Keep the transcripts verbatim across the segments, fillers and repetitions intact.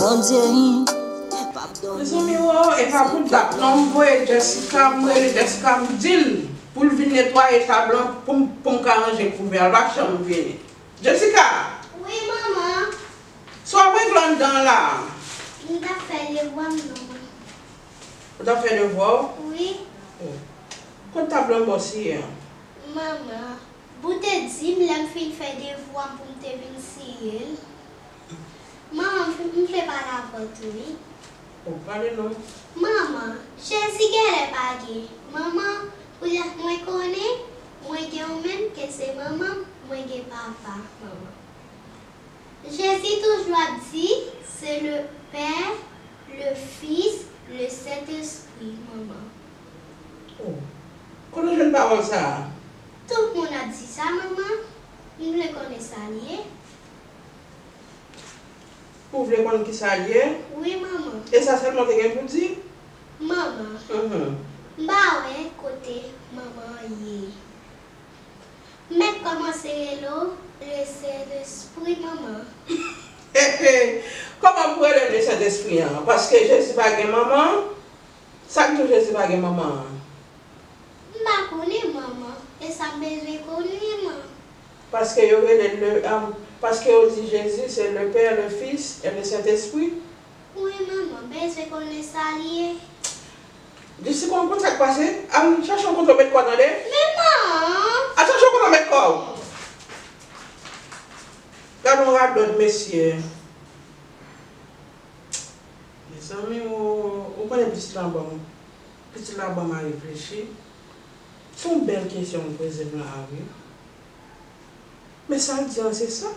Bondye, m p ap dòmi. Mezanmi, o, e pa pou dat non, m voye Jessica, m rele Jessica, m di l pou l vin netwaye tab lan pou m, pou m ka ranje kouvè a, l pa janm vini. Jessica! Wi, manman. Sa w ap regle anndan la? M t ap fè devwa m non. Ou t ap fè devwa w? Wi. O. Kot tab lan ba w siye a? Manman, Bou te di m lè m fin fè devwa m pou m te vin siye l. Manman, m, m vle pale avè w tou, wi. O, pale non. Manman, Jezi genlè pa gen manman, poutèt mwen konnen, mwen gen yon menm ke se manman m, mwen gen papa, manman. Jezi toujou ap di, se le Père, le Fils, le Saint-Esprit, manman. O, kote w jwenn pawòl sa a? Tout moun ap di sa, manman. M vle konnen sa l ye. Ou vle konn kisa l ye? Wi, manman. E sa sèlman w te gen pou di? Manman, mhm, m pa wè kote manman an ye. M mèt kòmanse rele w Lesentespri, manman. Kòman pou rele l Lesentespri an? Paske Jezi pa gen manman? Sa k di w Jezi pa gen manman an? M pa konnen manman, e sa m bezwen konnen, manman. Paske yo rele l le, um, paske yo di Jezi se le Père, le Fils et le Saint-Esprit? Wi, manman, m bezwen konnen sa l ye. Jessica, w konn sa k pase? Al chache yon kote w met kò w, tande? Men, manman! Al chache yon kote w met kò w! Gade yon radòt, mesye. Mezanmi, ou, ou konnen pitit la ban m, pitit la ban m a reflechi. Se yon bèl kesyon ou poze m la a, wi. Men sa l di an se sa.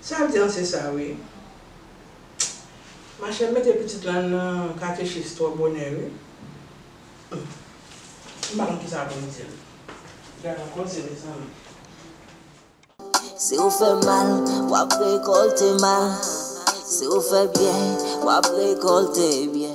Sa l di an se sa, wi. Machè, mete pitit la nan katechis twò bonè, wi. M pa konn kisa pou m di l. Gad yon koze, mezanmi. Si w fè mal, w ap rekòlte mal. Si w fè byen, w ap rekòlte byen.